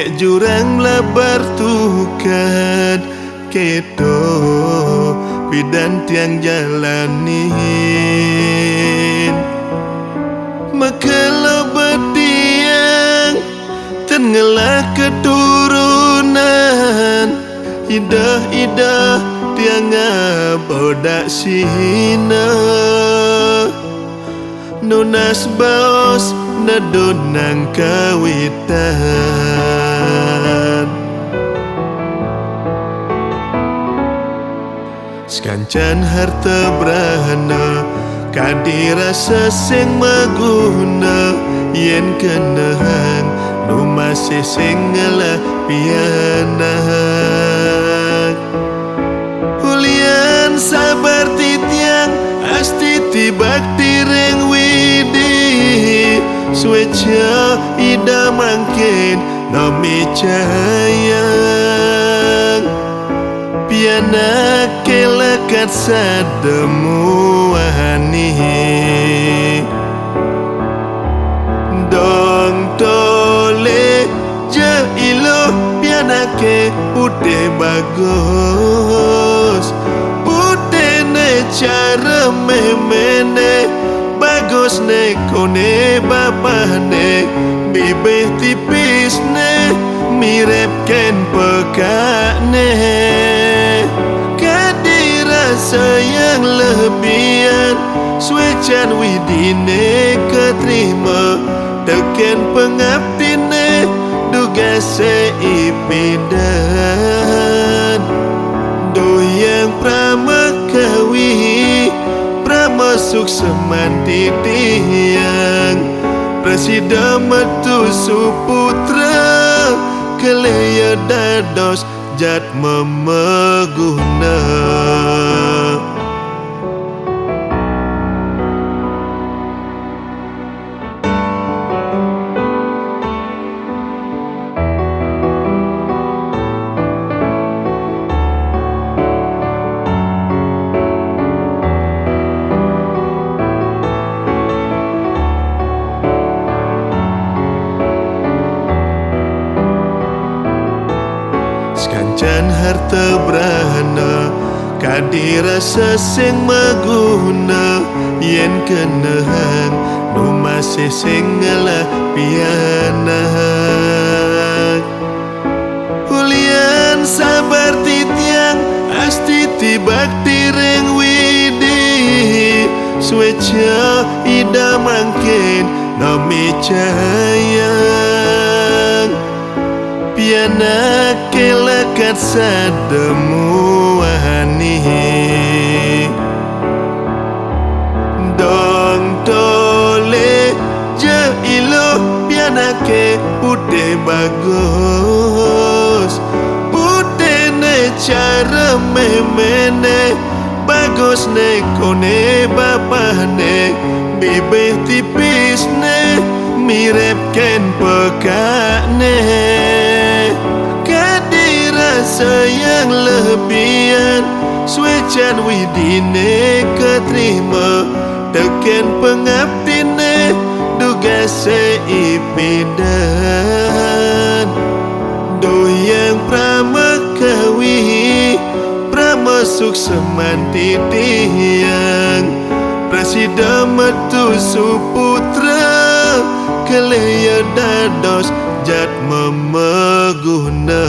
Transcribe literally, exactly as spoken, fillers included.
Jurang labar tukad, keto pidan tiang jalanin. Makelo betiang, ten ngelah keturunan. Idah-idah tiang ngabodak sina. Nunas baos nedun nang kawitan. Sekancan harta brahana, kadi rasa sing maguna, yen kenehang nu masih sing ngelah pianak. Ulian sabar titiang, astiti bakti ring Widi, sueca Ida mangkin namicayang. Pianake lekad sada muani. Dong tole ja iluh pianake putih bagus. Putihne cara memene, bagusne kone bapahne, bibih tipisne mirip ken pekakne. Kadi rasa yang lebihan, suecan Widine katrima, teken pengabdine dugas seipidan. Duh Yang Pramakawi, Pramasukseman titiang, prasida metu suputra, kelih ia dados jat mamaguna. Sekancan harta brahana, kadi rasa sing maguna, yen kenehang nu masih sing ngelah pianak. Ulian sabar titiang, astiti bakti ring Widi, sueca Ida mangkin namicayang. Pianake lekad sada muani. Dong tole ja iluh pianake putih bagus. Putihne cara memene, bagusne kone bapahne, bibih tipisne mirip ken pekakne. Kadi rasa yang lebihan, suecan Widine katrima, teken pengabdine dugas seipidan. Duh Yang Pramakawi, Pramasukseman titiang, prasida metu suputra, kelih ia dados jat mamaguna.